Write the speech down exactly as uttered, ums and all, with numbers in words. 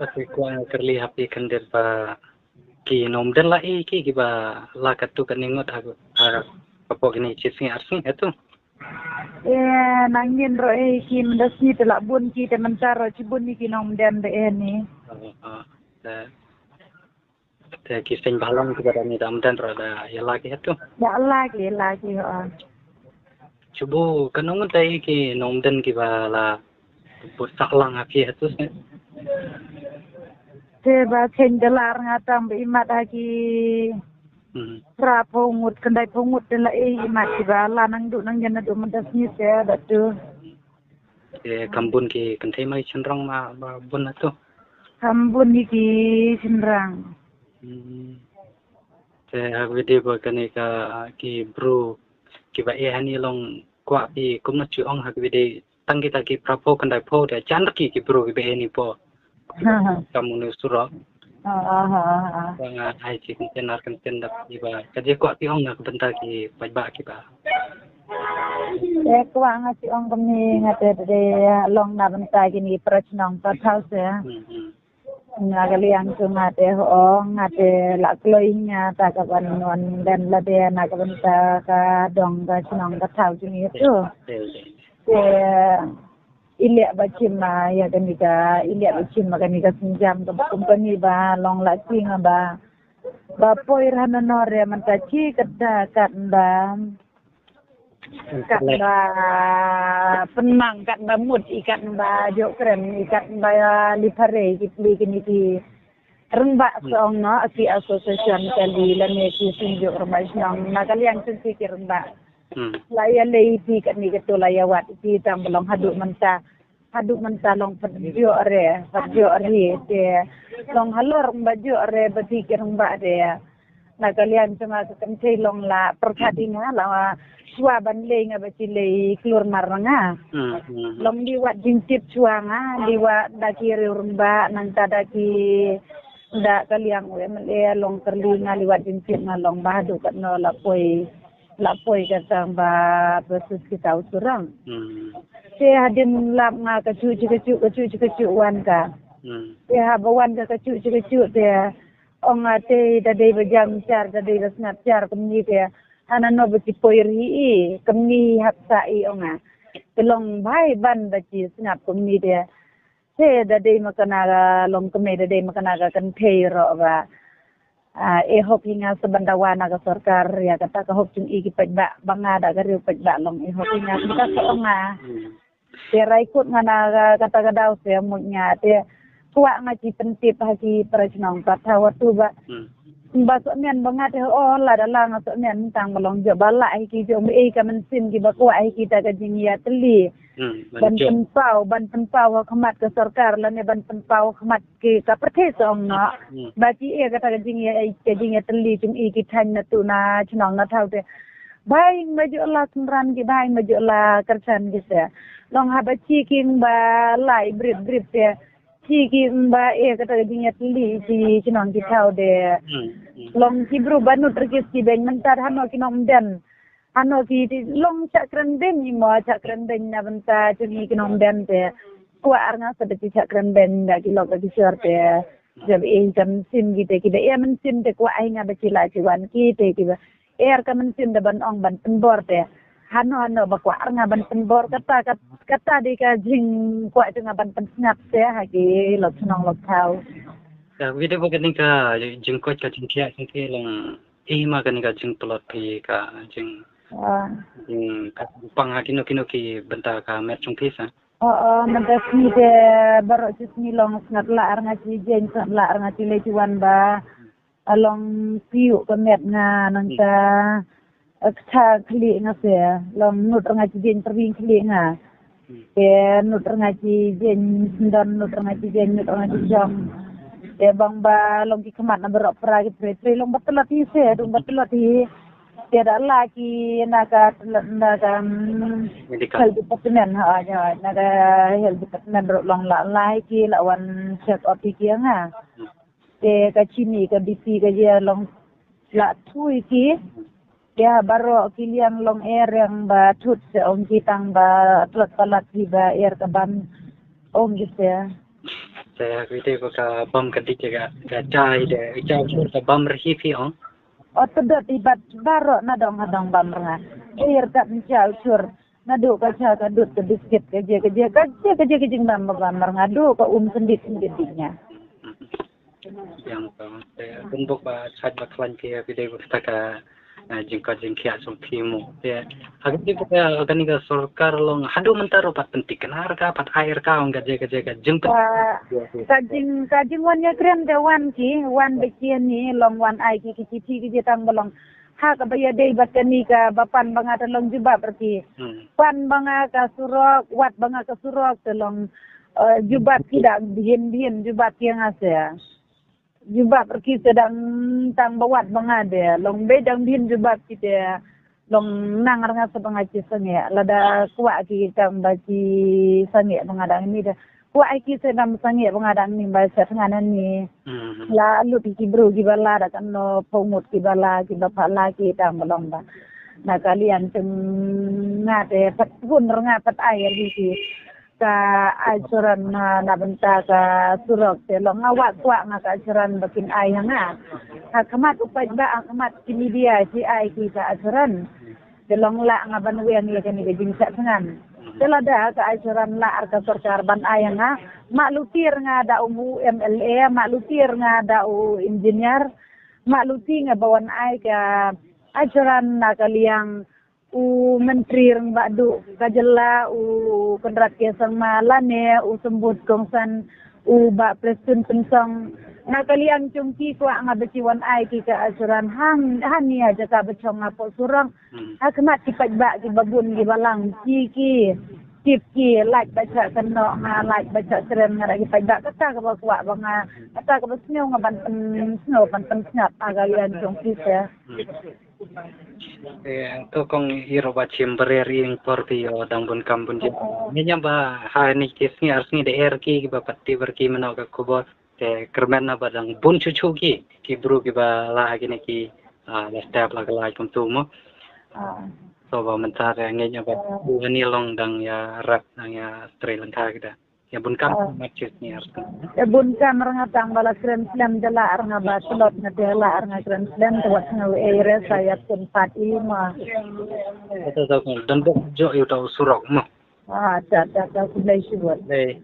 Pati kwah kyrli ha phi khyndiat ba ki nongmden la ei ki kiba la katto katne ngut ha, ha, hapoh kine ki shi sngi ar sngi hato? Eh, nangin ruh ei ki mynta sngi te la bun ki te mynta ruh shibun ïa ki nongmden da ei ni. Oh, oh. Te, te ki seng bhalang kiba da ni da mden ruh da ïa la ki hato? Da la ki, la ki, oh. Shubu katno ngut da ei ki nongmden kiba la buh sahlang ha phi hato sngi? Te ba seng da la ar nga tang ba imat ha ki Hmm. phra phew ngut, khyndai phew ngut te la ei imat kiba la nang duh nang ïa naduh mynta sngi te da tu. Te kam bun ki kynthei mai shynrang ma ba bun hato? Kam bun ïa ki shynrang. Hmm. Te ha kawei de ba kane ka, ah, ki bru kiba ei hani long kwah phi kumno shu ong ha kawei de tang kita ki phra phew khyndai phew de jan ki ki bru kiba ei ni po. Ha, ha. Kam unu surok. Ha, ha, ha, ha. Ba nga ai chi kynten ar kynten da kiba ka je kwah phi ong na ka bynta ki paidbah kiba. Te kwah nga chi ong kumne nga te de long na bynta kine para shnong para thaw se. Hmm, hmm. Na ka liang jong nga te ho nga te la kloi nga ta ka ban wan den la de na ka bynta ka dong ka shnong ka thaw jong nga tu. Te i leh ba chim ma ïa kane ka, i leh ba chim ma kane ka sienjam ka company ba long la ching ba ba poi rhan nor re mynta chi ka da kat ba kat ba pynmang kat ba mut i kat ba jok kren i kat ba li phare ki pli kine ki ryngbah song no ki association ka li lane ki synjuk ryngbah shnong na ka liang syn ki ryngbah. Hmm. La ïa lei pi kat ni ka tu la ïa wat pi tang ba long haduh mynta. Haduh mynta long pat jok re, pat jok re te long halor ba jok re ba ti ki ryngbah re. Na ka liang jong nga ka kynthei long la pyrkhat ïa nga la shuwa ban lei nga ba chi lei klur mar nga. Hmm, hmm, hmm. Long li wat jingtip shuwa nga, li wat da ki riew ryngbah nangta da ki da ka liang u M L A long kyrli nga li wat jingtip nga long ba haduh katno la poi la poi ka tang ba ba sus ki tau surang. Hmm. Te hadien lap nga ka chu chi ka chu ka chu chi ka chu wan ka. Hmm. Te ha ba wan ka ka chu chi ka chu te ong nga te da dei ba jam char da dei ba sngap char kumni te hana no ba chi poi ri i kumni hap sa i ong nga. Te long bai ban ba chi sngap kumni te. Te da dei ma kana ka long kmie da dei ma kana ka kynthei ro ba. Ah, e hok hi nga sa ban dawa na ka sorkar ïa kata ka hok chung i ki paidbah ba nga da ka riew paidbah long e hok hi nga sa ban dawa nga. Hmm. Te rai kut nga na ka kata ka daw se mut nga te kwah nga ki pyntip ha ki para shnong pat ha watu ba. Hmm. Ba soh men ba nga te o la da la nga soh men tang ba long jo ba la hi ki jo me ka mynsiem ki ba kwah hi ki ta ka jingïatylli. Hmm, ban ban jop. Pynpaw, ban pynpaw ha khmat ka sorkar lane ban pynpaw ha khmat ki ka pyrthei song no. Hmm. Ba ki e kata ka jingïa, ka jingïatylli chung i ki thaiñ na tu na chnong na thaw te. Bai ma jo la synran ki bai ma jo la kyrchan ki se. Long ha ba chi king ba lai brit brit te. Chi king ba e kata ka jingïatylli chi chnong ki thaw de. Hmm, hmm. Long ki bru ba nut rkis ki beng mynta hano ki nongden. Hano ki ti long chakren beng ni mo chakren beng na bynta chung i ki nongden te. Kwah ar nga sa ba chi chakren beng da ki lok da ki shor te. Jab e kam sim ki te ki ba e men sim te kwah ai nga ba chi la chi wan ki te ki ba. Er ka mynsiem da ban ong ban pynbor te. Hano hano ba kwah ar nga ban pynbor kata kat-, kata dei ka jingkwah jong nga ban pynsngap te ha ki lok chnong lok thaw. Ka video ba ka ning ka jingkoit ka jingthiah jingthiah long i ma ka ning ka jingpynlot phi ka jing. Ah. Jing ka pang ha kino kino ki bynta ka met jong phi sa. Oh, oh, mynta sngi te baroh shi sngi long sngat la ar nga chi jeng sngat la ar nga chi lei chi wan ba. Along piu ka met nga nangta. Ak cha khlieh nga se long nut nga chi jeng perwing khlieh nga. Hmm. Te nut nga chi jeng sendon nut nga chi jeng nut nga chi jong. Te bang ba long ki khmat na baroh pra ki pre pre long ba tlot hi se dong ba tlot hi. Te da la ki na ka tlot na ka, mm, medical. Health department ha ja na ka health department ro long la la ki la wan check up ki nga. Hmm. Te ka chini ka B P ka jia long la thui ki. Te ha baroh ki liang long er yang ba thut se ong ki tang ba tlot palat ki ba er ka ban ong ki se. Te ka ite ba ka bam ka dik ka, ka chai de, ka chai chur ka bam rhi phi ong. O te dot i bat baro na dong ha dong bam rnga. Ei er kat ni chai chur. Na du ka cha ka dut ka biskit ka je ka je ka je ka je ka jing bam ba bam rnga du ka um sendit sendit di nya. Yang ka te bun bok ba chai ba klan phi ka ite ba ka, ah, jingkot jingkhiah jong phi mo. Te ha ka ite ba ka ni ka sorkar long haduh mynta ruh pat pynthikna ruh ka pat ai ruh ka ong ka je ka je ka jing pyn- Ka, ka jing ka jing wan ïa kren te wan ki wan ba ki ni long wan ai ki ki ki ki ki tang ba long ha ka ba ïa dei ba ka ni ka ba pan ba nga te long jubab ruh ki. Hmm. Pan ba nga ka surok wat ba nga ka surok te long, eh, jubab ki da bien bien jubab ki nga se. Jubab ruh ki se dang tang ba wat ba nga de long be dang bien jubab ki te. Long nang ar nga sa ba nga chi sangeh lada kwah ki kam ba chi sangeh ba nga dang ni de. Kwah ai ki se dang sangeh ba nga dang ni ba sa tnga nan ni. Hmm. La lut ki bru ki bala da kan no pongut ki bala ki ba phala ki tang ba long ba. Na ka lian teng nga te pat hun ar nga pat ai ar ki. Ka ai suran na, na bynta ka surok te long nga wak kwak nga ka ai suran ba kin ai ha nga. Ha khmat u paidbah ha khmat ki media ki ai ki ka ai suran. Te long lah nga ban weng ïa kane ka jingshah thngan. Te lada ka ai suran lah ar ka sorkar ban ai ha nga. Mak lutir nga da u M L A, mak lutir nga da u engineer, mak lutir nga ba wan ai ka ai suran na ka liang u Menteri Rangbah Duh ka jylla u Conrad K Sangma lane u Symbud Kongsan u Bah Prestone Tynsong. Na ka liang jong ki kwah nga ba ki wan ai ki ka asuran hang hani ha jaka ba chong nga poh surok. Hmm. Ha khmat ki paidbah ki ba bun ki ba lang ki ki tip ki lait ba cha kano nga lait ba cha kren nga da ki paidbah kata ka ba kwah ba nga kata ka ba sngew nga ban pyn sngew ban pynsngap ha ka liang jong ki se. Hmm. Eh, to kong iro ba chim berer ing por pi o dang bun kam bun jin. Ni nyam ba ha ni ki sngi ar sngi de er ki ki ba pati ber ki mano ka kubor. Te kermen na ba dang bun chu chu ki ki bru ki ba la ha ki ni ki, ah, la step la ka lai kum tu mo. Ah. So ba mentar ya ngi nyam ba bu ni long dang ya rap dang ya Sri Lanka kita. Ya bun kam mat chis ni ar. Ya bun kam ar nga tang bala kren slem jala ar nga ba slot nga te la ar nga kren slem te wat nga e re sa ya kun pat i ma. Kata sa kun dan bok jo yu tau surok ma. Ah, ta ta ta kun dai shibot. Dai.